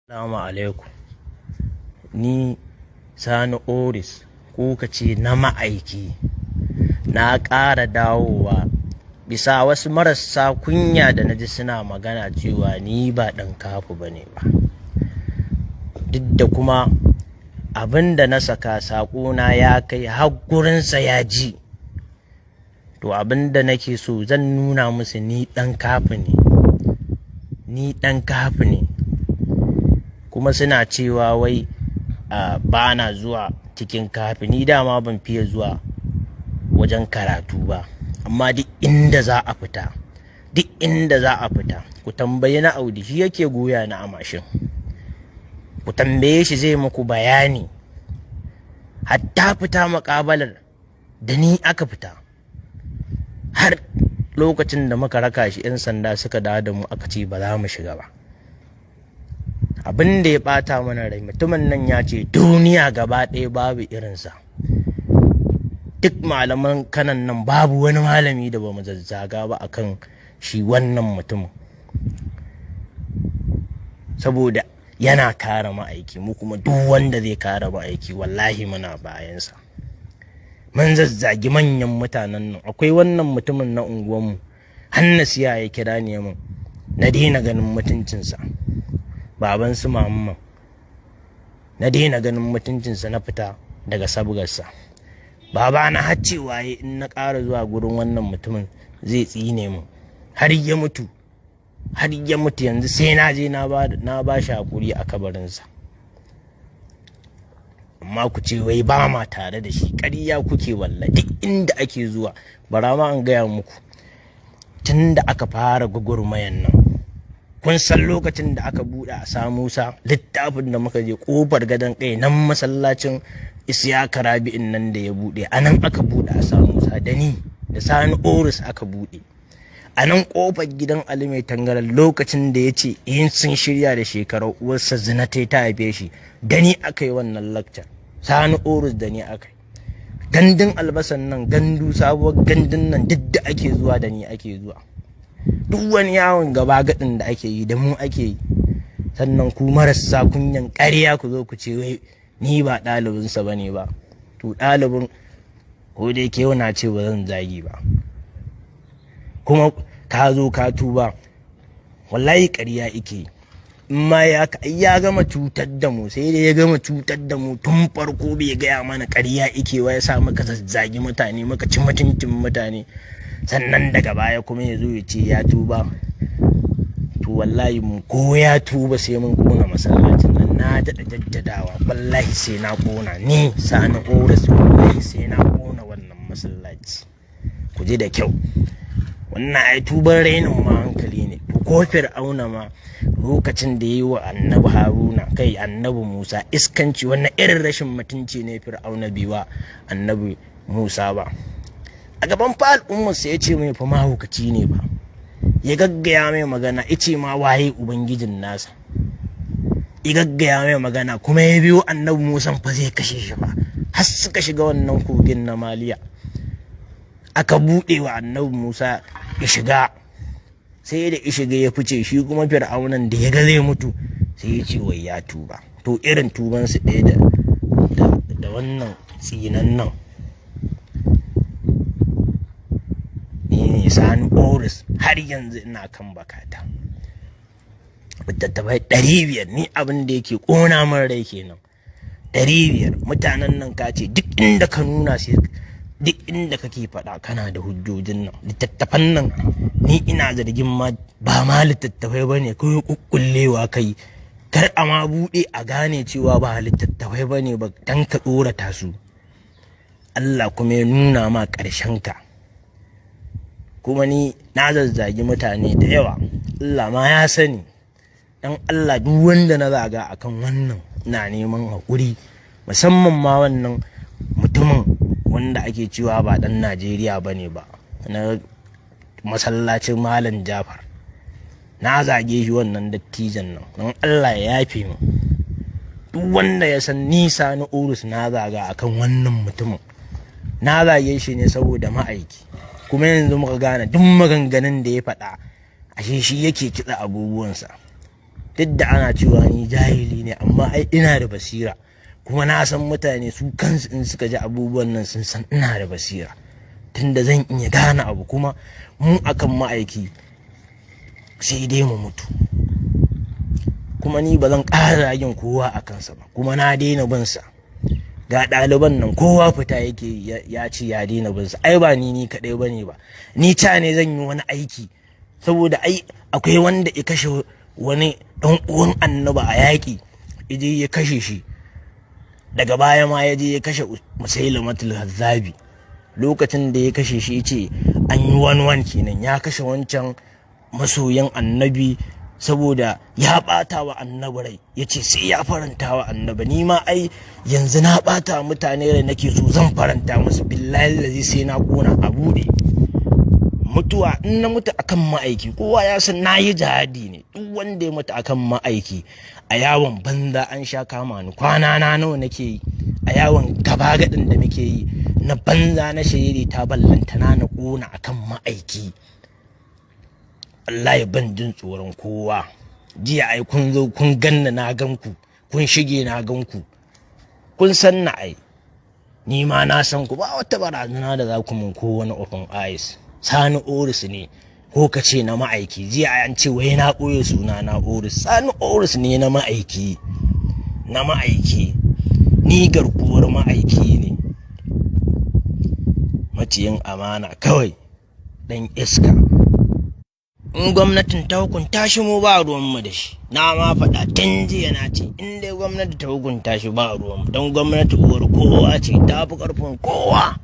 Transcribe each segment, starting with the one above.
Assalamu alaikum. Ni Sani Oris, ko ka ce na ma'aiki, na ƙara dawowa bisa wasu marasa kunya da na ji suna magana cewa ni ba ɗan kafu ba ne ba. Duk da kuma abin da na saka, saƙona ya kai har gurinsa ya ji. To, abin da nake so zan nuna musu, ni ɗan kafu ne. Ni ɗan kafu ne. Kuma suna cewa wai ba na zuwa cikin kafi. Ni dama ban fiye zuwa wajen karatu ba, amma duk inda za a fita, duk inda za a fita, ku tambayi na Audi, shi yake goya na a mashin. Ku tambaye shi, zai muku bayani. Hatta fita maƙabalar da ni aka fita, har lokacin da muka raka shi, 'yan sanda suka dawo da mu, aka ce ba za mu shiga ba. Abin da ya bata mana rai, mutumin nan ya ce duniya gaba ɗaya babu irinsa, duk malaman kanan nan babu wani malami da ba mu zazzaga ba akan shi wannan mutumin, saboda yana kare ma'aiki. Mu kuma duk wanda zai kare ma'aiki, wallahi muna bayansa. Mun zazzagi manyan mutanen nan. Akwai wannan mutumin na unguwanmu, hannasiya ya kira ni mun, na daina ganin mutuncinsa. Baban su Muhammad, na daina ganin mutuncinsa, na fita daga sabgarsa. Baba na har cewa in na ƙara zuwa gurin wannan mutumin zai tsine mu. Har ya mutu, har ya mutu. Yanzu sai na je na ba shi hakuri a kabarinsa. Amma ku ce wai ba ma tare da shi, ƙarya kuke. Walla duk inda ake zuwa, bara ma an gaya muku, tun da aka fara gwagwarmayan nan, kun san lokacin da aka buɗe a Samusa littafin da muka je kofar gadon kai nan, masallacin Isiyaka Rabi'in nan da ya buɗe, a nan aka buɗe a Samusa, da ni da Sani Oris aka buɗe. A nan kofar gidan Ali Mai Tangaran, lokacin da ya ce in sun shirya da shekarar uwarsa zina ta haife shi, da ni aka yi wannan lakcar. Sani Oris, da ni aka yi. Gandun albasan nan, gandu, sabuwar gandun nan, duk da ake zuwa, da ni ake zuwa. Duk wani yawon gaba gadin da ake yi, da mu ake yi. Sannan ku marasa kunyan ƙarya, ku zo ku ce wai ni ba ɗalibinsa ba ne ba. To, ɗalibin ko dai ke na ce ba zan zagi ba, kuma ka zo ka tuba, wallahi ƙarya ike. In ma ya gama cutar da mu, sai dai ya gama cutar da mu tun farko bai gaya mana ƙarya ike wa, ya sa muka zazzagi mutane, muka ci mutuncin mutane, sannan daga baya kuma ya zo ya ce ya tuba. To, wallahi mu ko ya tuba, sai mun kona masallacin nan. Na daɗa jaddadawa, wallahi sai na kona. Ni Sani Oris, wallahi sai na kona wannan masallaci. Ku ji da kyau, wannan ai tuban rainin ma hankali ne. To, ko Fir'auna ma lokacin da yi wa Annabi Haruna, kai, Annabi Musa iskanci, wannan irin rashin mutunci ne Fir'auna biwa Annabi Musa ba a gaban fa al'ummarsa, ya ce mai fa mahaukaci ne ba, ya gaggaya mai magana, ya ce ma waye ubangijin nasa, ya gaggaya mai magana, kuma ya biyo Annabi Musa fa zai kashe shi ba, har suka shiga wannan kogin na Maliya, aka buɗe wa Annabi Musa ya shiga. Sai da ya shiga ya fice, shi kuma Fir'aunan da ya ga zai mutu, sai ya ce wai ya tuba. To, irin tuban su ɗaya da wannan tsinan nan. Ni ne Sani Oris, har yanzu ina kan bakata. Littattafai 500, ni abin da yake ƙona min rai kenan. 500, mutanen nan, ka ce duk inda ka nuna, sai duk inda kake faɗa kana da hujjojin nan. Littattafan nan, ni ina zargin ma ba ma littattafai ba ne, kawai kukkullewa kai, kar a ma buɗe a gane cewa ba littattafai ba ne ba, dan ka tsorata su. Allah kuma ya nuna ma ƙarshen ka. Kuma ni na zazzagi mutane da yawa, Allah ma ya sani. Dan Allah, duk wanda na zaga akan wannan, na neman haƙuri, musamman ma wannan mutumin wanda ake cewa ba ɗan Najeriya ba ne ba, na masallacin Malam Jafar. Na zage shi, wannan dattijan nan, don Allah ya yafe mu. Duk wanda ya san nisa na Urus na zaga akan wannan mutumin, na zage shi ne saboda ma'aiki. Kuma yanzu muka gane duk maganganun da ya faɗa, ashe shi yake kitsa abubuwansa. Duk da ana cewa ni jahili ne, amma ai ina da basira. Kuma na san mutane su kansu in suka ji abubuwan nan sun san ina da basira, tunda zan iya gane abu. Kuma mu akan ma'aiki sai dai mu mutu. Kuma ni ba zan ƙara yin kowa a kansa ba, kuma na daina bin sa. Ga ɗaliban nan, kowa fita yake ya ce ya daina bin sa. Ai ba ni kaɗai bane ba. Ni ca ne zan yi wani aiki, saboda ai akwai wanda ya kashe wani ɗan uwan Annaba a yaƙi, ije ya kashe shi. Daga baya ma ya je ya kashe Musailamatul Hazzabi. Lokacin da ya kashe shi, ce an yi wani wan kenan, ya kashe wancan masoyin Annabi saboda ya ɓata wa Annabi rai, ya ce sai ya faranta wa Annabi. Ni ma ai yanzu na ɓata mutane rai, nake so zan faranta musu. Billahi lazi sai na kona a buɗe mutuwa. In na mutu akan ma'aiki, kowa ya san na yi jihadi ne. Duk wanda ya mutu akan ma'aiki a yawon banza, an sha kama ni. Kwana na nawa nake yi a yawon gaba gadin da muke yi na banza na shiriri ta, ballantana na kona akan ma'aiki. Wallahi ban jin tsoron kowa. Jiya ai kun zo kun ganna, na gan ku, kun shige, na gan ku, kun san na. Ai ni ma na san ku. Ba wata barazana da za ku mun ko wani open eyes. Sani Oris ne, ko ka ce na ma'aiki. Jiya an ce wai na ɓoye suna na Oris. Sani Oris ne na ma'aiki, na ma'aiki. Ni garkuwar ma'aiki ne. Maciyin amana kawai, dan iska. In gwamnatin ta hukunta shi, mu ba ruwanmu da shi. Na ma faɗa tun jiya, na ce in dai gwamnati ta hukunta shi, ba ruwanmu, don gwamnati uwar kowa ce, ta fi ƙarfin kowa.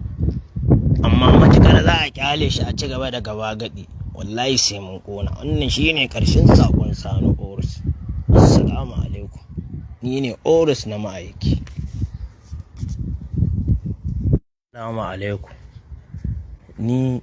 Amma matukar za a kyale shi a ci gaba da gaba gadi, wallahi sai mun kona. Wannan shine karshen sakon Sani Orus. Assalamu alaikum. Ni ne Orus na ma'aiki. Assalamu alaikum. Ni